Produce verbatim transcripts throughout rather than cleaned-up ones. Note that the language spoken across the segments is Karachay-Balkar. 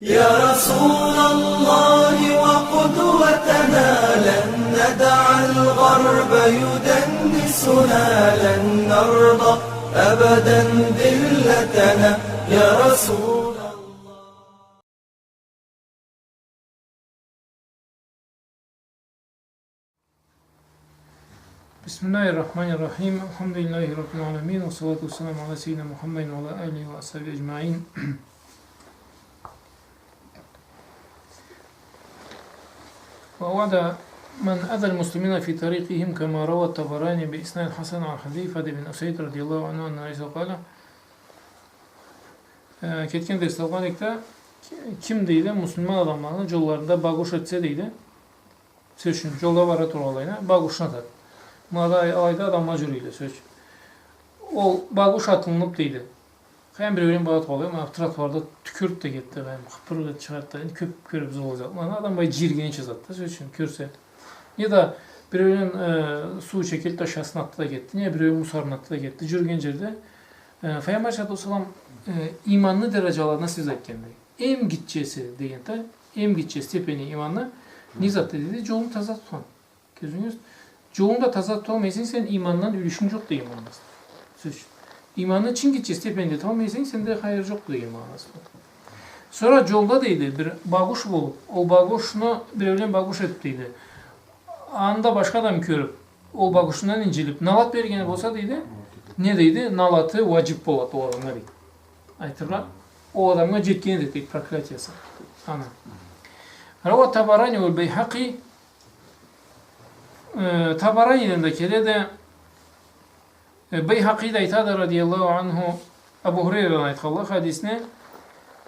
يا رسول الله وقدوتنا، لن ندع الغرب يدنسنا، لن نرضى أبدا ذلتنا، يا رسول الله. بسم الله الرحمن الرحيم. الحمد لله رب العالمين. والصلاة والسلام على سيدنا محمد وعلى آله وأصحابه أجمعين. ووعد من أذى المسلمين في طريقهم، كما روى الطبراني بإسناد حسن عن حذيفة بن أسيد رضي الله عنه أن النبي صلى الله عليه وسلم قال, э, кетген дерсде алгъан эдик да, ки-, ким, дейди, муслиман адамланы джолларында багуш этсе, дейди, сёз ючюн, джолда бара тургъанлайына багушну атады. Мынада алайда адамла джюрюйле, сёз ючюн. Ол багуш атылыныб, дейди, къайын биреулен бара тургъанлай, мына тротуарда тюкюрюб да кетди, къайын хыпырыкъ чыгъарды да, энди кёб кёребиз ол зат. Мына адам былай джийиргенча зат да, сёз ючюн, кёрсе. Не да биреулен, э, суу чекелди да, ашхасына атды да кетди, не биреулен мусорну атды да кетди. Джюрюген джерде, э, Файгъамбар алейхиссалату уассалам, э, иманны дараджаларына сёз айтханды. Эм гитчеси деген да, эм гитче степени иманны не затды, дейди, джолну таза тутхан. Кёзюгюз, джолунгда таза туталмай эсенг, сен имандан юлюшюнг джокъ деген магъанасы. Сёз ючюн. Иманны чынг гитче степенде туталмай эсенг, сенде хайыр джокъ деген магъанасы. Сора джолда, дейди, бир багуш болуб, ол багушну биреулен багуш этиб, дейди, анда башха адам кёрюб, ол багушундан инджилиб, налат берген болса, дейди, не дейди, налаты уаджиб болады ол адамгъа, дейди. Айтыргъа, ол адамгъа джетген эди, дейди, проклятиясы. Ана. روى الطبراني والبيهقي, э, Табараниден да келеди, э, Байхакъи да айтады, радияллаху анху, Абу Хурайрадан айтханлай хадисни,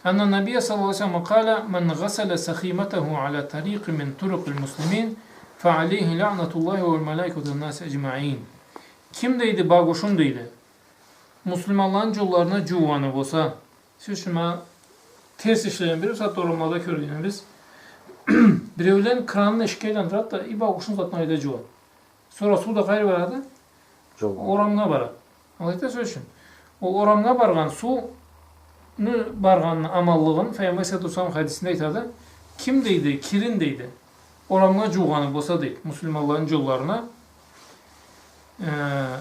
أن النبي صلى الله عليه وسلم قال: من غسل سخيمته على طريق من طرق المسلمين فعليه لعنة الله والملائكة والناس أجمعين. Ким, дейди, багушун, дейди, муслиманланы джолларына джуугъаны болса, сёз ючюн, ма, терс ишлеген бир зат орамлада кёргенибиз. Биреулен кранын эшикге айландырады да, и багушун затын алайда джууады. Сора суу да къайры барады? Джолгъа. Орамгъа барады. Алайда, сёз ючюн, ол орамгъа баргъан сууну баргъанны аманлыгъын Файгъамбар саллаллаху алейхи ва саллам хадисинде айтады. Ким, дейди, кирин, дейди, орамгъа джуугъаны болса, дейди, муслиманланы джолларына, э,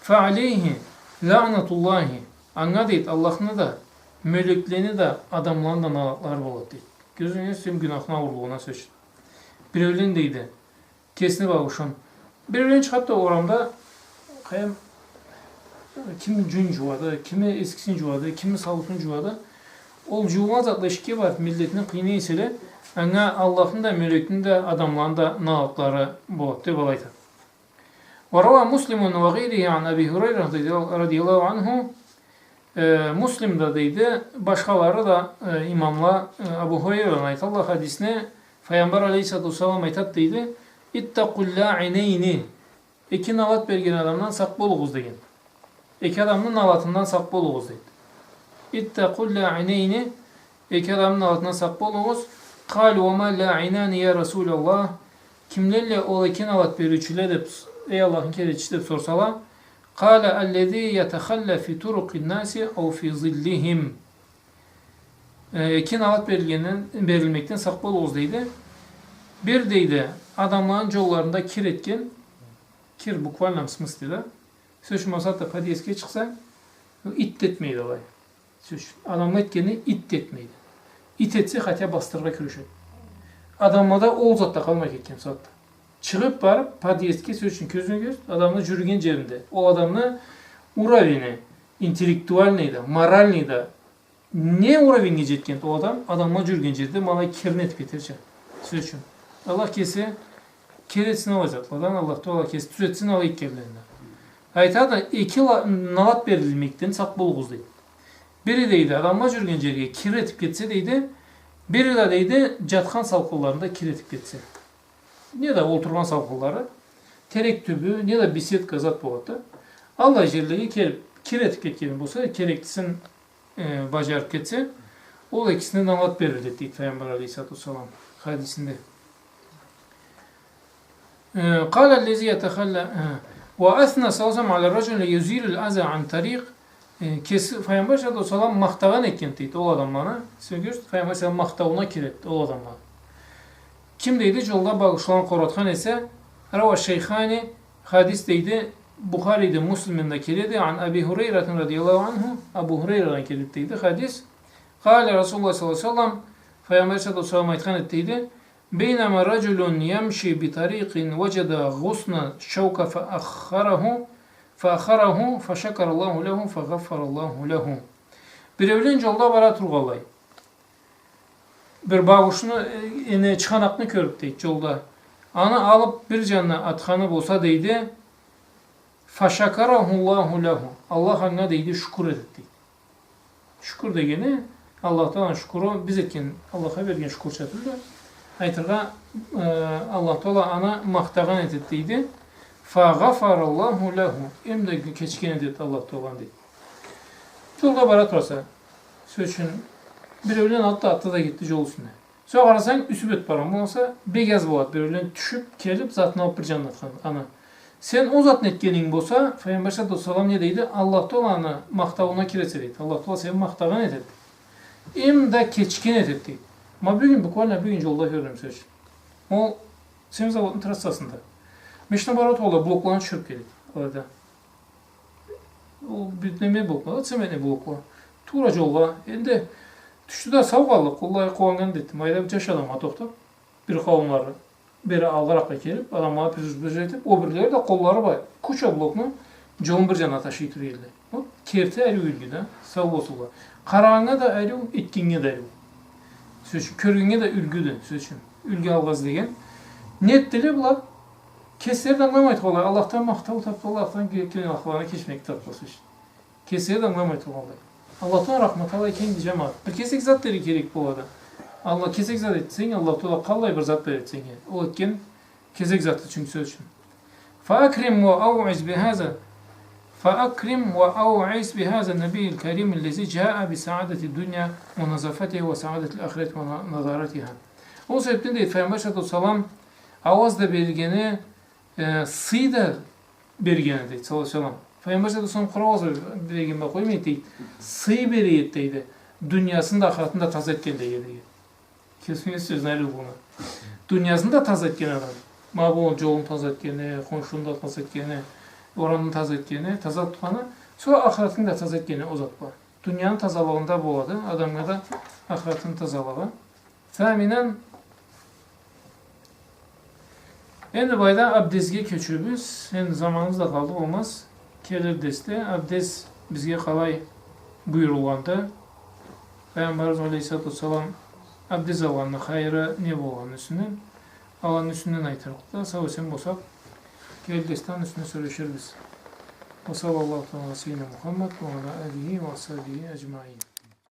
فعليه لعنة الله, анга, дейди, Аллахны да, мёлеклени да, адамланы да налатлары болады, дейди. Кёзюгюз, сен гюнахны ауурлугъуна, сёз ючюн. Биреулен, дейди, кесини багушун. Биреулен чыгъады да орамда, къайын, кими джюнюн джууады, кими эскисин джууады, кими сауутун джууады. Ол джуугъан затла эшикге барыб, миллетни къыйнай эселе, анга Аллахны да, мёлекни да, адамланы да налатлары болады, деб алай айтады. وروى مسلم وغيره عن أبي هريرة رضي الله عنه. Э, Муслим да, дейди, башхалары да, э, имамла, э, Абу Хурайрадан айталла хадисни, Файгъамбар алейхиссалату уассалам айтады, дейди: اتقوا اللاعنين. Эки налат берген адамдан сакъ болугъуз, деген. Эки адамны налатындан сакъ болугъуз, дейди. اتقوا اللاعنين. Эки адамны налатындан сакъ болугъуз. قالوا: وما اللاعنان يا رسول الله؟ Кимлелле ол эки налат бериучюле деб, эй Аллахны келечиси, деб сорсала, قال: الذي يتخلى في طرق الناس أو في ظلهم. Э, эки налат берилгенден, берилмекден сакъ болугъуз, дейди. Бир, дейди, адамланы джолларында кир этген, кир в буквальном смысле да. Сёз ючюн, масала, подъездге чыкъсанг, ит да этмейди алай. Сёз ючюн, адамла этгенни ит да этмейди. Ит этсе, хотя басдырыргъа кюрешеди. Адамлада ол зат да къалмай кетген, сагъатда. Чыгъыб барыб, подъездге, сёз ючюн, кёзюгюз, адамны джюрюген джеринде, ол адамны уровени, интеллектуальный да, моральный да, не уровеньге джетгенди ол адам, адамла джюрюген джерде ма алай кирин этиб кетерча. Сёз ючюн, Аллах кеси кир этсин алай затладан, Аллах Тагъала кеси тюзетсин алай этгенледен. Айтады, эки ла-, налат берилмекден сакъ болугъуз, дейди. Бири, дейди, адамла джюрюген джерге кир этиб кетсе, дейди, бири да, дейди, джатхан салкъынларында кир этиб кетсе. Не да олтургъан салкъынлары, терек тюбю, не да беседка зат болады да. Аллай джерлеге келиб, кир этиб кетгени болса, кереклисин, э, баджарыб кетсе, ол экисине налат бериледи, дейди Файгъамбар алейхиссалату уассалам хадисинде. Э, قال الذي يتخلى, э, وأثنى صلى الله عليه وسلم على الرجل يزيل الأذى عن طريق Э, кеси Файгъамбар саллаллаху алейхи ва саллам махтагъан этген дейди ол адамланы. Сёз, Файгъамбар саллаллаху алейхи ва саллам махтауна кирет ол адамла. Ким дейди, джолда багушланы къоратхан эсе, رواه الشيخان, хадис дейди, Бухариде, Муслимде келеди, عن أبي هريرة رضي الله عنه, Абу Хурайрадан келеди дейди хадис. قال رسول الله صلى الله عليه وسلم, Файгъамбар саллаллаху алейхи ва саллам айтхан эди дейди, بينما رجل يمشي بطريق وجد غصن شوك فأخره، فأخره فشكر الله له فغفر الله له. Биреулен джолда бара тургъанлай, бир багушну, э, энди чыгъанакъны кёрюб дейди джолда. Аны алыб бир джанына атханы болса дейди, فشكره الله له. Аллах анга дейди, шукур этеди дейди. Шукур дегени, Аллах Тааланы шукуру, биз этген, Аллахха берген шукурча тюлдю. Айтыргъа, э, Аллах Таала аны махтагъан этеди дейди. فغفر الله له. Эм да кечген этеди Аллах Таала дейди. Джолда бара тураса, сёз ючюн, биреулен атды, атды да кетди джол юсюне. Сора къарасанг, юсю бет баргъан болса, бек аз болады. Биреулен тюшюб, келиб, затын алыб бир джанына атхан, аны. Сен ол затны этгенинг болса, Файгъамбар саллаллаху алейхи ва саллам не дейди? Аллах Таала аны махтауна киресе дейди. Аллах Таала сени махтагъан этеди. Эм да кечген этеди дейди. Ма бюгюн, буквально бюгюн джолда кёрдюм, сёз ючюн. Ол Семизаводну трассасында. Машина бара тургъанлай, блокланы тюшюрюб келеди. Алайда. Ол бир неме блокла, цементный блокла. Туура джолгъа. Энди тюшдю да, сау къаллыкъ, аллай къууаннган этдим. Айда бир джаш адамгъа тохтаб, бир къауумлары бери алгъаракъгъа келиб, адамлагъа предупреждать этиб, ол бирлери да къоллары бла куча блокну джолну бир джанына ташый тура эдиле. Вот, керти ариу юлгю да, сау болсунла. Къарагъаннга да ариу, этгеннге да ариу. Сёз ючюн, кёргеннге да юлгюдю, сёз ючюн. Юлгю алгъа излеген. Не этдиле была? Кеслери да ангыламай тургъанлай, Аллахдан махтау табдыла, Аллахдан ке-, кечмек табдыла, сёз ючюн. Кеслери да ангыламай тургъанлай. Аллахдан рахмат алай кенди, джамагъат. Бир кесек зат дери керек болады. Аллах, кесек зат этсенг, Аллах Таала къаллай бир зат береди сеннге. Ол этген кесек заты ючюн, сёз ючюн. فأكرم وأوعظ بهذا، فأكرم وأوعظ بهذا النبي الكريم الذي جاء بسعادة الدنيا ونظافتها وسعادة الآخرة ونضارتها. Ол себебден, дейди, Файгъамбар саллаллаху алейхи ва саллам ауаз да бергени, э, сый да бергени, дейди, саллаллаху алейхи ва саллам. Файгъамбар саллаллаху алейхи ва саллам къуру ауаз бергеннге къоймай, дейди, сый береди, дейди. Дуниясын да, ахыратын да таза этген, дейди. Кесигиз сёзню ариулугъуна. Дуниясын да таза этген адам. Ма бу джолун таза этгени, хоншуну да таза этгени, орамны таза этгени, таза тутханы, сора ахыратын да таза этгени ол зат бла. Дунияны тазалыгъында болады адамгъа да ахыратын тазалыгъы. Саминан, энди былайда абдезге кёчебиз. Энди заманыбыз да къалды болмаз. Келир дерсде абдез бизге къалай буюрулгъанды, Пайгъамбарыбыз алейхиссалату уассалам абдез алгъанны хайыры не болгъанны юсюнден, аланы юсюнден айтырыкъды. Сау-эсен болсакъ, келир дерсде аны юсюнден сёлеширбиз. وصلى الله تعالى على سيدنا محمد وعلى آله وأصحابه أجمعين.